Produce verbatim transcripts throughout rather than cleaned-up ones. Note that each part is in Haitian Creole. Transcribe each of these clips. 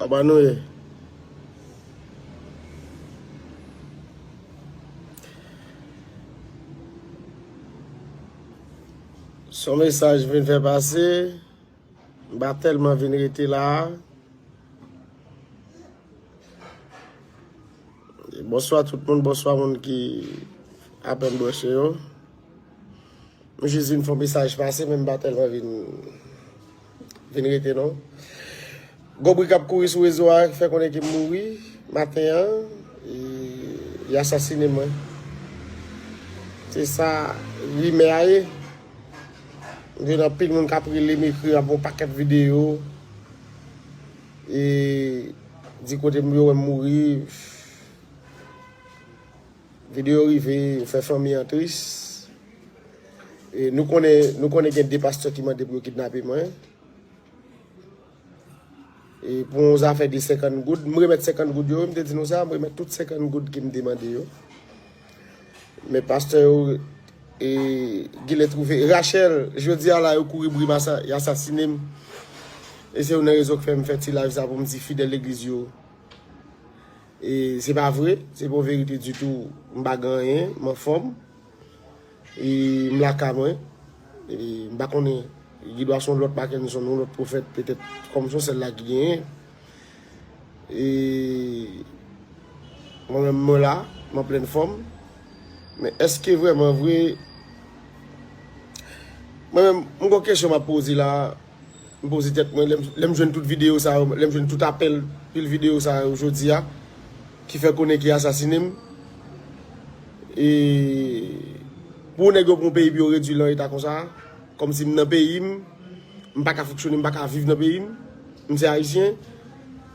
Kòman nou ye? Se yon mesaj m vin fè pase. M pa tèlman vin rete la a. Bonswa tout moun, bonswa moun ki apèn branche yo. M jis vin fè yon mesaj pase, men m pa tèlman vin, vin rete non. Gwo bri k ap kouri sou rezo a fè konnen ke m mouri maten an, e, y asasinen mwen. Se sa rimè a ye. M jwenn anpil moun k ap rele m, ekri, ap yon pakèt videyo. E di kote m yo wè m mouri. Videyo rive, fè fanmi an tris. E nou konnen, nou konnen gen de pastè ki mande pou yo kidnape mwen. E pou yon zafè de senkant goud, m remèt senkant goud yo, m te di nou sa, m remèt tout senkant goud ke m te mande yo. Men pastè yo, e, genlè twouve. Rachel, jodi a la, yo kouri bri m asa-, y asasinen m. E se youn nan rezon k fè m fè ti live sa pou m di fidèl legliz yo. E se pa vre, se pa yon verite ditou, m pa gen anyen, m anfòm. E m lakay mwen. E m pa konnen, gendwa se yon lòt Mackenson, yon lòt pwofèt, petèt, kòm se yon sèl la ki genyen. E mwen menm, mwen la, m an plèn fòm. Men èske vrèman vre, mwen menm, m gon kesyon m ap poze la, m poze tèt mwen, lè m, lè m jwenn tout videyo sa yo, lè m jwenn tout apèl, pil videyo sa yo jodi a, ki fè konnen ki asasinen m. E pou nèg yo pran peyi pou yo redwi l nan eta konsa, kòmsi m nan peyi m, m pa ka fonksyone, m pa ka viv nan peyi m, m se ayisyen.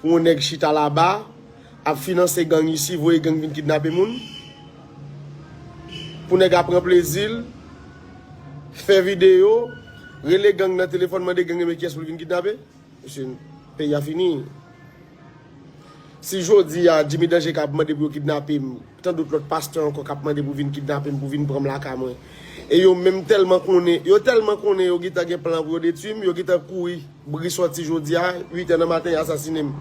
Pou yon nèg chita laba, ap finanse gang isi, voye gang vin kidnape moun. Pou nèg ap pran plezi l, fè videyo, rele gang nan telefòn, mande gang nan men kiyès pou l vin kidnape. Mesye, peyi a fini. Si jodi a Jimmy Danger ka ap mande pou yo kidnape m, tandout lòt pastè ankò k ap mande pou vin kidnape m, pou vin pran m lakay mwen. E yo menm tèlman konnen, yo tèlman konnen yo gentan gen plan pou yo detwi m, yo gentan kouri, bri sòti jodi a, uit è nan maten, y asasinen m.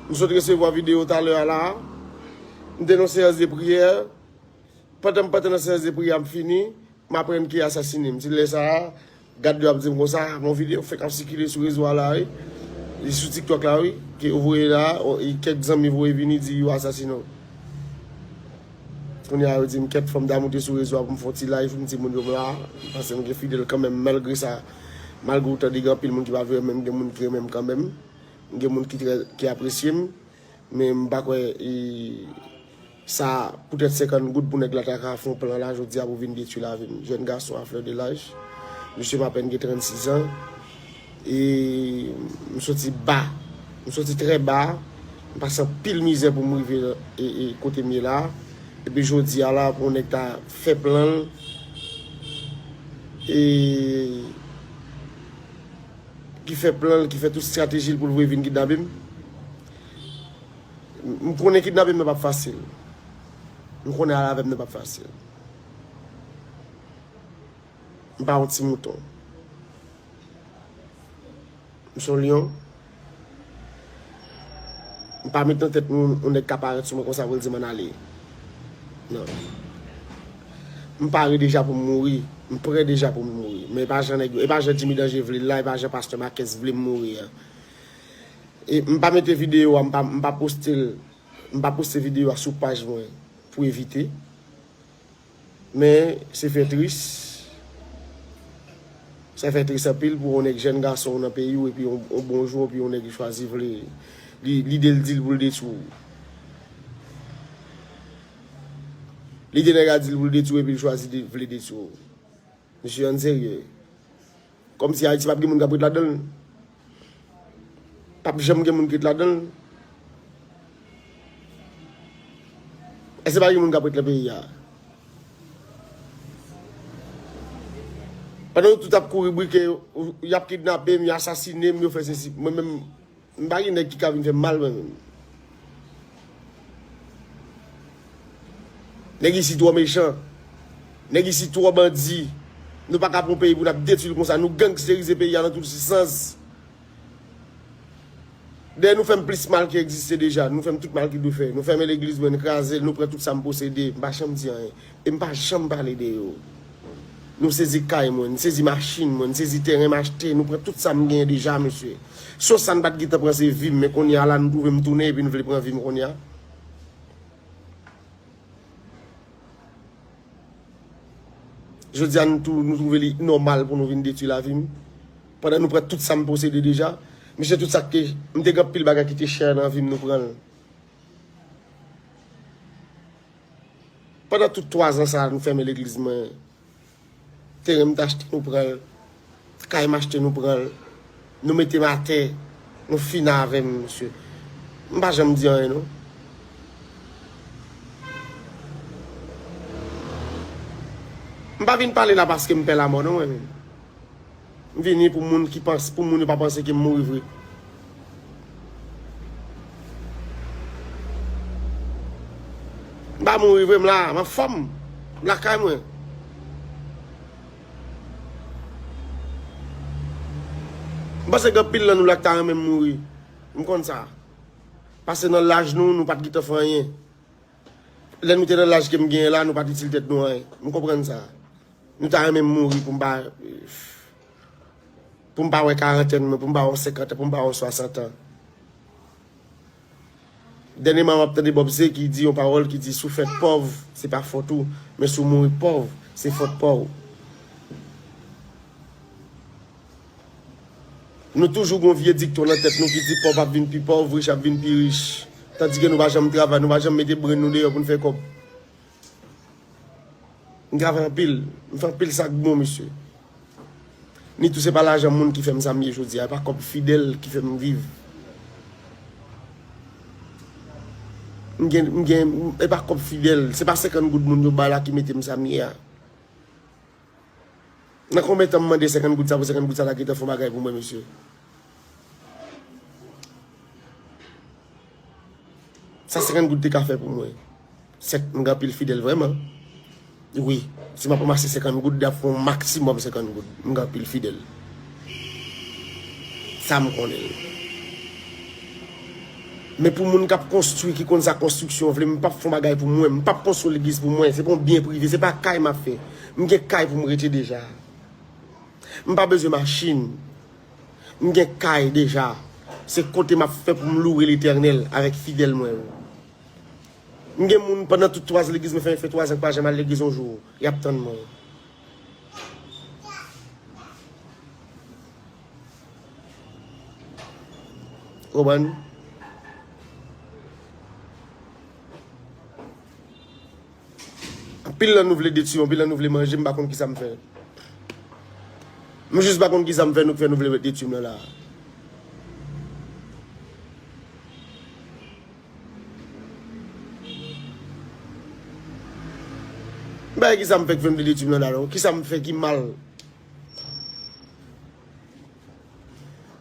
M sot resevwa videyo talè a la a. M te nan seyans de priyè. Pandan m pandan nan seyans de priyè a, m fini. M aprann ke y asasinen m. Se lè sa a, gad yo ap di m konsa, gon videyo fèk ap sikile sou rezo a la, wi. Li sou TikTok la, wi. Ke yo voye la, o, e kèk zanmi voye vini di yo asasinen w. Kounye a, yo di m kèt, fò m ta moute sou rezo a pou m fè yon ti live, pou m di moun yo m la. M panse m gen fidèl kanmenm, malgre sa. Malgre w tande gen anpil moun ki pa vle renmen m, gen moun ki renmen m kanmenm. Gen moun ki trè, ki apresye m. Men m pa kwè, e, sa poutèt senkant goud pou nèg la ta ka fè yon plan la jodi a pou vin detwi lavi m. Jèn gason a flè de laj. Mesye m apèn gen trannsis an. E m soti ba. M soti trè ba. M pase anpil mizè pou m rive, e, e, kote m ye la. Epi jodi a la, pou yon nèg ta fè plan l, e, ki fè plan l, ki fè tout estrateji l pou l voye vin kidnape m. M konnen kidnape m nan p ap fasil. M konnen al avè m nan p ap fasil. M pa yon ti mouton. M se yon lyon. M pa met nan tèt mwen yon nèg ka parèt sou mwen konsa pou l di m ann ale. Non. M pare deja pou m mouri. M prè deja pou m mouri. Men e pa jan nèg yo, e pa jan Jimmy Danger vle l la, e pa jan pastè Marques vle m mouri an. E m pa mete videyo a, m pa, m pa poste l, m pa poste videyo a sou paj mwen pou evite. Men se fè tris. Sa fè tris anpil pou yon nèg jèn gason nan peyi w, epi yon, yon bon jou, epi yon nèg chwazi vle, li, lide l di l pou l detwi w. Lide nèg la di l pou l detwi w, epi l chwazi de, vle detwi w. Mesye, ann serye. Kòmsi Ayiti p ap gen moun k ap ret ladan l. P ap janm gen moun ki ret ladan l. Èske pa gen moun k ap ret nan peyi a? Pandan nou tout ap kouri bri ke y ap kidnape m, y asasinen m, yo fè sesi. Mwen menm, m pa gen nèg ki ka vin fè m mal, mwen menm. Nèg isi twò mechan. Nèg isi twò bandi. Nou pa ka pran peyi pou n ap detwi l konsa. Nou gangsterize peyi a nan tout sans. Dèyè nou fè m plis mal ki egziste deja. Nou fè m tout mal ki dwe fè. Nou fèmen legliz mwen, n kraze l, nou pran tout sa m posede. M pa janm di anyen. E m pa janm pale de yo. Nou sezi kay mwen, n sezi machin mwen, n sezi teren m achte. Nou pran tout sa m genyen deja, mesye. Sos sa n pa t gentan pran se vi m, men kounye a la nou twouve m tounen epi n vle pran vi m kounye a. Jodi a nou tou, nou twouve li nòmal pou nou vin detwi lavi m. Pandan nou pran tout sa m posede deja. Mesye, tout sa ke m te gen anpil bagay ki te chè nan vi m, nou pran l. Pandan tout twa zan sa a, nou fèmen legliz mwen. Teren m t achte, nou pran l. Kay m achte, nou pran l. Nou mete m atè. Nou fini avè m, mesye. M pa janm di anyen, non. M pa vin pale la paske m pè lamò, non, mwen menm. M vini pou moun ki panse, pou moun yo pa panse ke m mouri vre. M pa mouri vre, m la, m anfòm. M lakay mwen. M panse gen anpil nan nou la ki ta renmen m mouri. M konn sa. Paske nan laj nou, nou pa t gentan fè anyen. Lè nou te nan laj ke m genyen la, nou pa t itil tèt nou anyen. M konprann sa. Nou ta renmen m mouri pou m pa, pou m pa wè karantèn mwen, pou m pa wè senkant an, pou m pa wè swasant an. Dènyèman, m ap tande Bob Zé ki di yon pawòl ki di, si w fèt pòv, se pa fòt ou, men si w mouri pòv, se fòt pa w. Nou toujou gon vye dikton nan tèt nou ki di pòv ap vin pi pòv, rich ap vin pi rich. Tandike nou pa janm travay, nou pa janm mete brenn nou deyò pou n fè kòb. M travay anpil, m fè anpil sa k bon, mesye. Ni tou se pa lajan moun ki fè m sa m ye jodi a, e pa kòb Fidèl ki fè m viv. M gen, m gen, e pa kòb Fidèl, se pa senkant goud moun yo bay la ki mete m sa m ye a. Nan konbyen tan m mande senkant goud sa pou senkant goud sa ta gentan fè yon bagay pou mwen, mesye? Sa senkant goud te ka fè pou mwen. Sèt, m gen anpil fidèl vrèman. Wi, si m ap ranmase senkant goud, y ap fè yon maksimòm senkant goud. M gen anpil fidèl. Sa m konnen l. Men pou moun k ap konstwi, ki konn sa konstriksyon vle, m p ap fè yon bagay pou mwen. M p ap konstwi yon legliz pou mwen. Se pa yon byen prive, se pa kay m ap fè. M gen kay pou m rete deja. M pa bezwen machin. M gen kay deja. Se kote m ap fè pou m loure Letènèl avèk fidèl mwen yo. M gen moun pandan tout twa zan legliz mwen fè, fè twa zan k pa janm al legliz yon jou. Y ap tann mwen. Konprann? Anpil nan nou vle detwi m, anpil nan nou vle manje m, m pa konn kisa m fè. M jis pa konn kisa m fè nou k fè nou vle detwi m nan la a. M pa wè kisa m fè k fè m vle detwi m nan la non. Kisa m fè ki mal?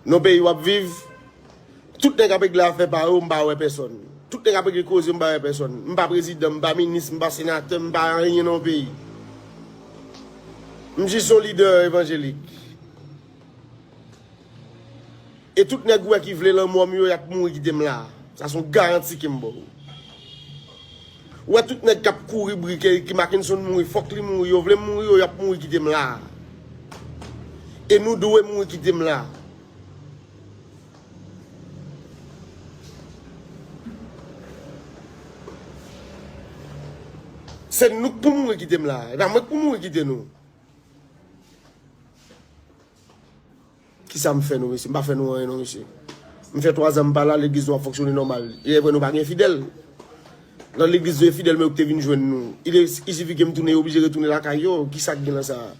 Nan peyi w ap viv, tout nèg ap regle afè pa yo, m pa wè pèsòn. Tout nèg ap regle koze, m pa wè pèsòn. M pa prezidan, m pa minis, m pa senatè, m pa anyen nan peyi. M jis yon lidè evanjelik. E tout nèg ou wè ki vle lanmò m yo, y ap mouri kite m la. Sa se yon garanti ke m ba w. Ou wè tout nèg k ap kouri bri ke, ke Mackenson mouri, fòk li mouri, yo vle m mouri, yo, y ap mouri kite m la. E nou dwe mouri kite m la. Se nou k pou mouri kite m la. E pa mwen k pou mouri kite nou. Kisa m fè nou, mesye? M pa fè nou anyen non, mesye. M fè twa zan m pa la, legliz nou ap fonksyone nòmal. E vrè nou pa gen fidèl. Nan legliz nou e fidèl, men yo ki te vin jwenn nou. Il, il sifi ke m tounen, yo oblije retounen lakay yo. Kisa k gen nan sa a?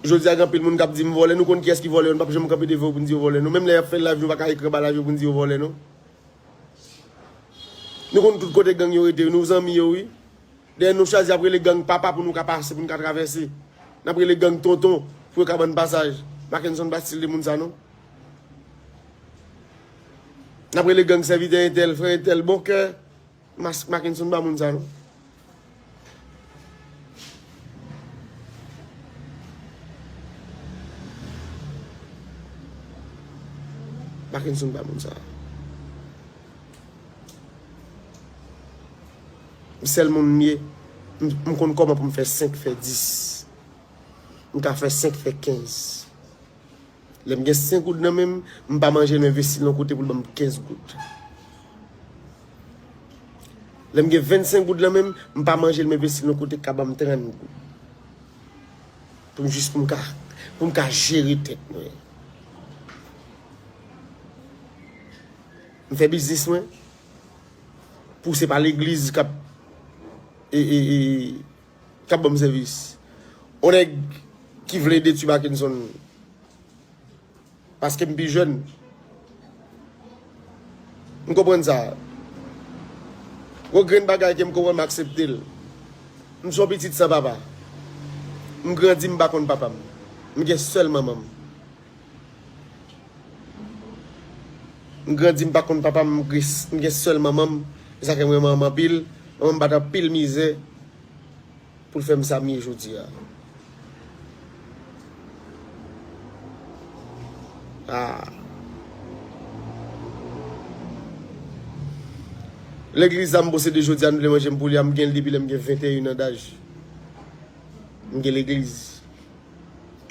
Jodi a gen anpil moun k ap di m vòlè, nou konn kiyès ki vòlè yo, nou p ap janm kanpe devan yo pou n di yo vòlè non. Menm lè y ap fè live, nou pa ka ekri anba live yo pou n di yo vòlè non. Nou konn tout kote gang yo rete, nou zanmi yo wi. Dèyè nou chwazi ap rele gang papa pou nou ka pase, pou nou ka travèse. N ap rele gang tonton pou yo ka ban n pasaj. Mackenson pa stil de moun sa non. N ap rele gang sèvitè entèl, frè entèl, bon kè. Mas-, Mackenson pa moun sa non. Mackenson pa moun sa. M sèl moun m ye. M, m konn kòman pou m fè senk, fè dis. M ka fè senk, fè kenz. Lè m gen senk goud nan men m, m pa manje l, m envesti l yon kote pou l ban m kenz goud. Lè m gen vennsenk goud nan men m, m pa manje l, m envesti l yon kote k ka ban m trant goud. Pou m jis pou m ka, pou m ka jere tèt mwen. M fè biznis mwen. Pouse pa legliz k ap, e, e, e, k ap ban m sèvis. On nèg ki vle detwi Mackenson. Paske m pi jèn. M konprann sa. Gwo grenn bagay ke m konprann, m aksepte l. M se yon pitit san papa. M grandi, m pa konn papa m. M gen sèl manman m. M grandi, m pa konn papa m, m gen, m gen sèl manman m. E sa fè m renmen manman m anpil. Manman m bat anpil mizè pou l fè m sa m ye jodi a. Ah. Legliz sa m posede jodi a, nou vle manje m pou li a, m gen l depi lè m gen venteyen an daj. M gen legliz.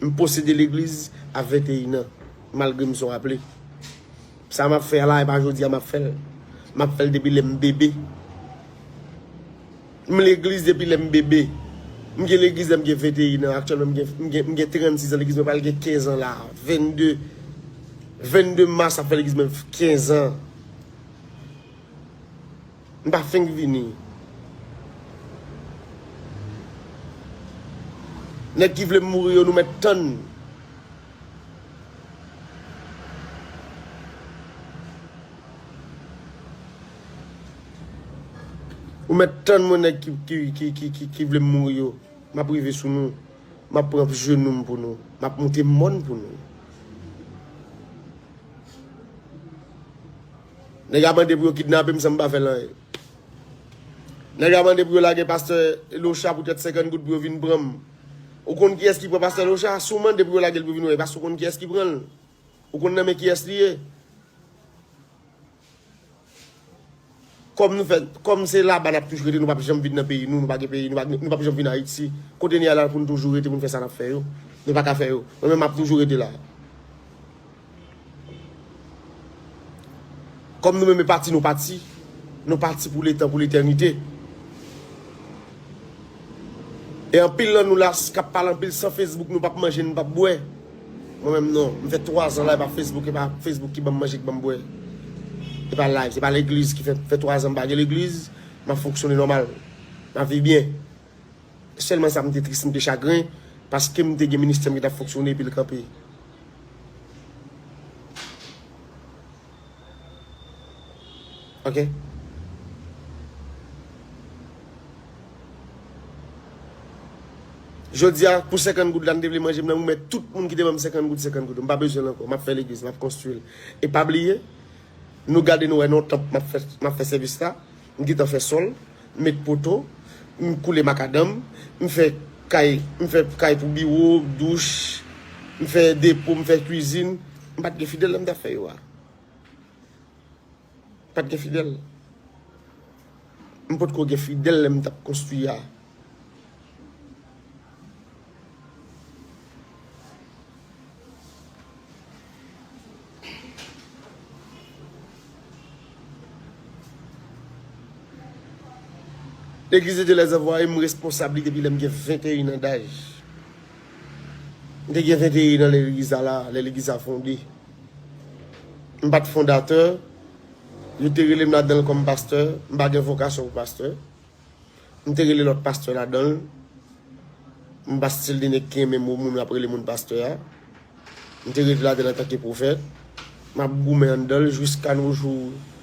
M posede legliz a venteyen an, malgre m se yon aple. Sa m ap fè a la, e pa jodi a m ap fè l. M ap fè l depi lè m bebe. M legliz depi lè m bebe. M gen legliz lè m gen venteyen an. Aktyèlman, m gen, m gen, m gen trannsis an, legliz mwen pral gen kenz an la. Vennde, vennde mas ap fè legliz mwen kenz an. M pa fenk vini. Nèg ki vle m mouri yo, nou mèt tann. Ou mèt tann mwen, nèg ki, ki, ki, ki, ki, ki vle m mouri yo. M ap rive sou nou. M ap pran jenou m pou nou. M ap moute mòn pou nou. Nèg a mande pou yo kidnape m san m pa fè l anyen. Nèg a mande pou yo lage pastè Locha poutèt senkant goud pou yo vin pran m. Ou konn kiyès ki pran pastè Locha? Si w mande pou yo lage l pou yo vin wè, e paske w konn kiyès ki pran l. Ou konn nan men kiyès li ye. Kòm nou fè, kòm se laba n ap toujou rete, nou p ap janm vin nan peyi nou, nou pa gen peyi, nou pa, nou p ap janm vin Ayiti. Kote n ye a la pou n toujou rete, pou n fè sa n ap fè yo. Nou pa ka fè yo. Mwen menm, m ap toujou rete la. Kòm nou menm e pati, nou pati. Nou pati pou letan, pou letènite. E anpil nan nou la, k ap pale anpil san Facebook, nou p ap manje, nou p ap bwè. Mwen menm non, m fè twazan la, e pa Facebook, e pa Facebook ki ban m manje, ki ban m bwè. E pa live, se pa legliz ki fè, fè twazan m pa gen legliz, m ap fonksyone nòmal. M ap viv byen. Sèlman sa m te tris, m te chagren, paske m te gen ministè m ki t ap fonksyone epi l kanpe. Ok? Jodi a, pou senkant goud la, m te vle manje m nan, m remèt tout moun ki te ban m senkant goud, senkant goud. M pa bezwen l ankò. M ap fè legliz, m ap konstwi l. E pa bliye, nou gade, nou wè nan yon tanp m ap fè, m ap fè sèvis la. M gentan fè sòl, m met poto, m koule makadanm, m fè kay, m fè kay pou biwo, douch, m fè depo, m fè kwizin. M pa t gen fidèl lè m t ap fè yo a. M pa t gen fidèl. M potko gen fidèl lè m t ap konstwi a. Legliz de Dieu Les Envoyés, m responsab li depi lè m gen venteyen an daj. M te gen venteyen an lè legliz la la, lè legliz la fonde. M pa t fondatè, yo te rele m ladan l kòm pastè, m pa gen vokasyon pou pastè. M te rele lòt pastè ladan l. M pa stil de nèg ki renmen mo moun ap rele moun pastè a. M te rete ladan l antanke pwofèt. M ap goumen anndan l jiska nos jours.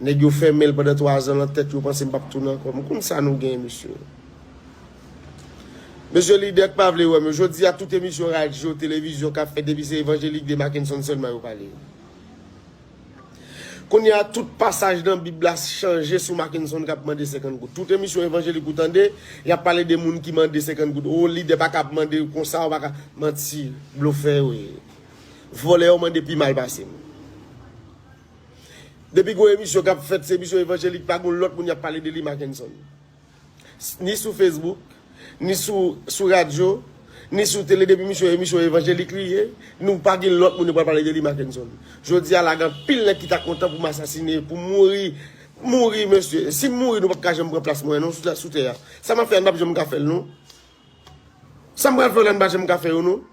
Nèg yo fèmen l pandan twazan nan tèt yo, panse m p ap tounen ankò. M konn sa nou gen, mesye. Mesye lidè k pa vle wè m yo. Jodi a, tout emisyon radyo, televizyon k ap fèt, depi se evanjelik de Mackenson sèlman yo pale. Kounye a, tout pasaj nan Bib la chanje sou Mackenson k ap mande senkant goud. Tout emisyon evanjelik ou tande, y ap pale de moun ki mande senkant goud. O, lidè pa ka ap mande konsa, ou pa ka. Manti, blofè yo ye. Vòlè yo mande pi mal pase m. Depi gon emisyon k ap fèt, se emisyon evanjelik, pa gon lòt moun y ap pale de li, Mackenson. Ni sou Facebook, ni sou, sou radyo, ni sou tele, depi misyon, emisyon evanjelik li ye, nou pa gen lòt moun yo pral pale de li, Mackenson. Jodi a la, gen anpil nèg ki ta kontan pou m asasine, pou mouri, mouri, mesye. Si m mouri, nou p ap ka janm pran plas mwen, non, sou, sou tè a. Sa m ap fè a, n p ap janm ka fè l, non. Sa m pral fè yo la, n pa janm ka fè yo, non.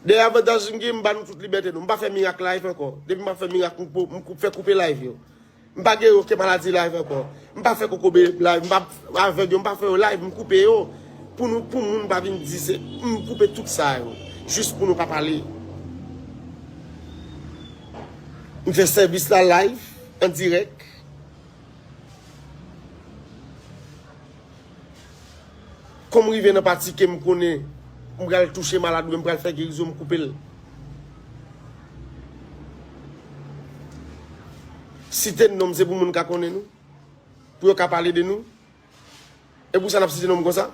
Dèyè avantaj m gen, m ba nou tout libète nou. M pa fè mirak live ankò. Depi m pa fè mirak, m pou, m koup, fè koupe live yo. M pa gen okenn maladi live ankò. M pa fè kokobe live, m pa avèg yo, m pa fè yo live, m koupe yo. Pou nou, pou moun pa vin di se, m koupe tout sa yo. Jis pou nou pa pale. M fè sèvis la live, an dirèk. Kon m rive nan pati ke m konnen m pral touche malad oubyen m pral fè gerizon, m koupe l. Site non m se pou moun ka konnen nou, pou yo ka pale de nou. E pou sa n ap site non m konsa?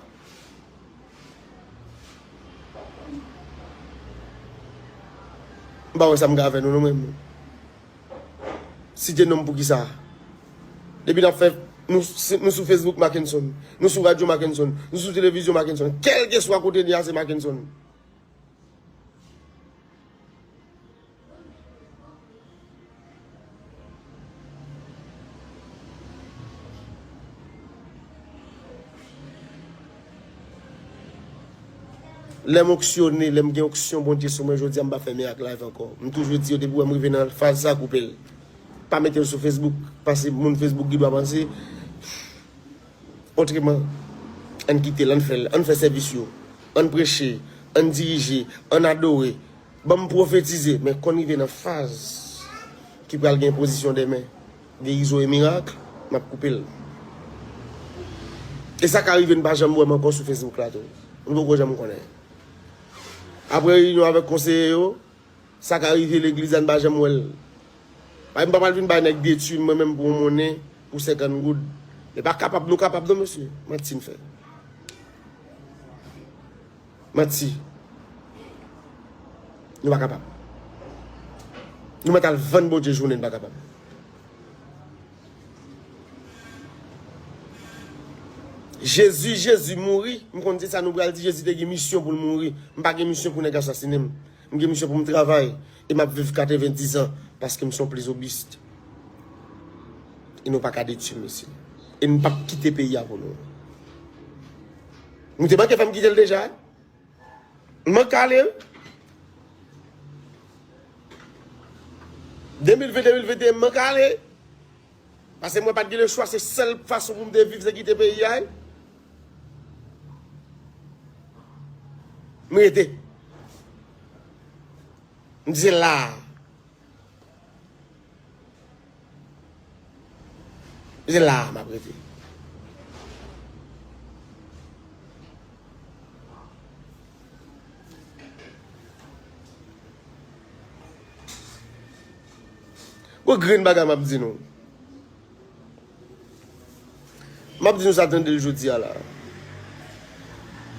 M pa wè sa m ka fè nou non menm. Site non m poukisa? Depi n ap fè, nou, nou sou Facebook Mackenson, nou sou radyo Mackenson, nou sou televizyon Mackenson, kèlkeswa kote n ye a se Mackenson. Lè m onksyone, lè m gen onksyon Bondye sou mwen, jodi a m pa fè mirak live ankò. M toujou di yo, depi w wè m rive nan faz sa, koupe l. Pa mete l sou Facebook, paske moun Facebook gen dwa panse otreman. Ann kite l, ann fè l, ann fè sèvis yo, ann preche, ann dirije, ann adore. Ban m pwofetize, men konn rive nan faz ki pral gen pozisyon dèmen, gerizon e mirak, m ap koupe l. E sa ka rive n pa janm wè m ankò sou Facebook la tou. Nou poko janm konnen. Apre reyinyon avèk konseye yo, sa ka rive legliz la n pa janm wè l. Paske m pa pral vin bay nèg detwi mwen menm pou yon monnen, pou senkant goud. E pa kapab, nou kapab non mesye. Manti n fè. Manti. Nou pa kapab. Nou mèt al vann Bondye jounen, n pa kapab. Jezi, Jezi mouri, m konn se sa nou pral di, Jezi te gen misyon pou l mouri. M pa gen misyon pou nèg asasinen m. M gen misyon pou m travay. E m ap viv katrevendiz an paske m se yon plezobis. E nou pa ka detwi m, mesye. E n p ap kite peyi a pou nou. Nou te manke fè m kite l deja, wi. M manke ale, wi. De mil ven, de mil venteyen, m manke ale. Paske mwen pa t gen lechwa, se sèl fason pou m te viv, se kite peyi a, wi. M rete. M di se la a. Se la a m ap rete. Gon grenn bagay m ap di nou. M ap di nou sa, tande l jodi a la.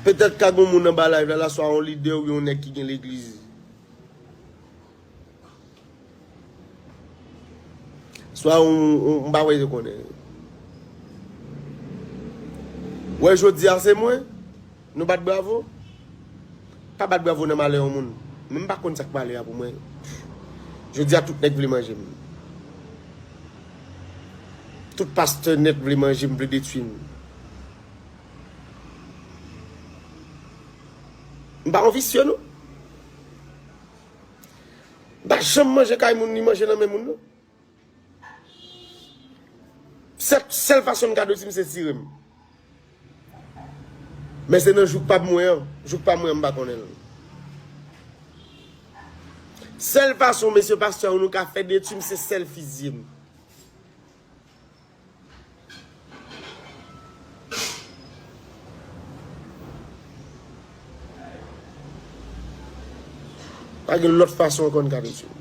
Petèt ka gon moun anba live la, la, swa yon lidè oubyen yon nèg ki gen legliz. Swa yon, yon, m pa wè yo konnen. Wè jodi a se mwen, nou bat bravo. Pa bat bravo nan malè yon moun. Men m pa konn sa k malè a pou mwen. Jodi a tout nèg vle manje m. Tout pastè nèt vle manje m, vle detwi m. M pa yon visye non. M pa janm manje kay moun ni manje nan men moun non. Sèl, sèl fason m ka detwi m se tire m. Men se nan jouk pa mwen an. Jouk pa mwen an, m pa konnen l. Sèl fason mesye pastè nou ka fè detwi m se sèl fizye m. Pa gen lòt fason ankò n ka detwi m.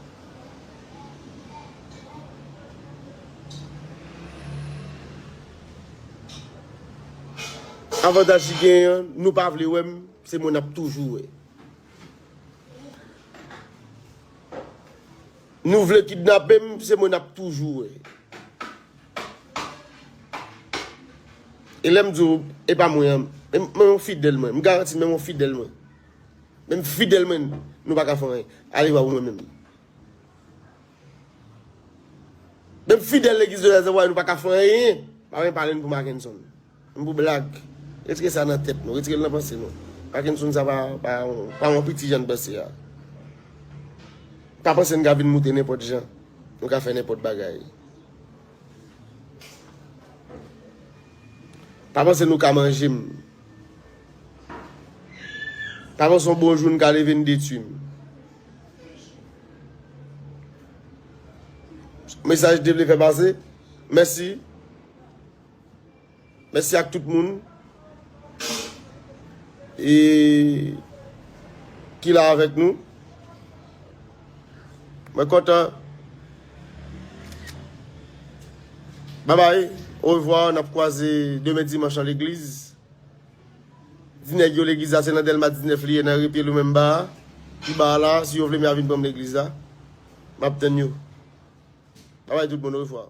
Avantaj ki genyen an, nou pa vle wè m, se mwen n ap toujou wè. Nou vle kidnape m, se mwen n ap toujou wè. E lè m di w, e pa mwen an, men, men yon fidèl mwen, m garanti menm yon fidèl mwen. Menm fidèl mwen, nou pa ka fè anyen. Ale wè ou mwen menm. Menm fidèl legliz de Lazarwa, nou pa ka fè anyen. Pa vin pale n pou Mackenson. M pou blag. Retire sa nan tèt nou, retire l nan panse nou. Mackenson sa pa, pa, pa yon piti jan n panse a. Pa panse n ka vin moute nenpòt jan. Nou ka fè nenpòt bagay. Pa panse nou ka manje m. Pa panse yon bon jou n ka leve n detwi m. Mesaj de vle fè pase. Mèsi. Mèsi ak tout moun e ki la avèk nou. Mwen kontan. Babay, orevwa, n ap kwaze demen dimanch nan legliz. Di nèg yo legliz la se nan Dèlma diznèf li ye, nan Repye Lumumba a. Pi ba a la, si yo vle m y a vin pran m legliz la. M ap tann yo. Babay tout moun, orevwa.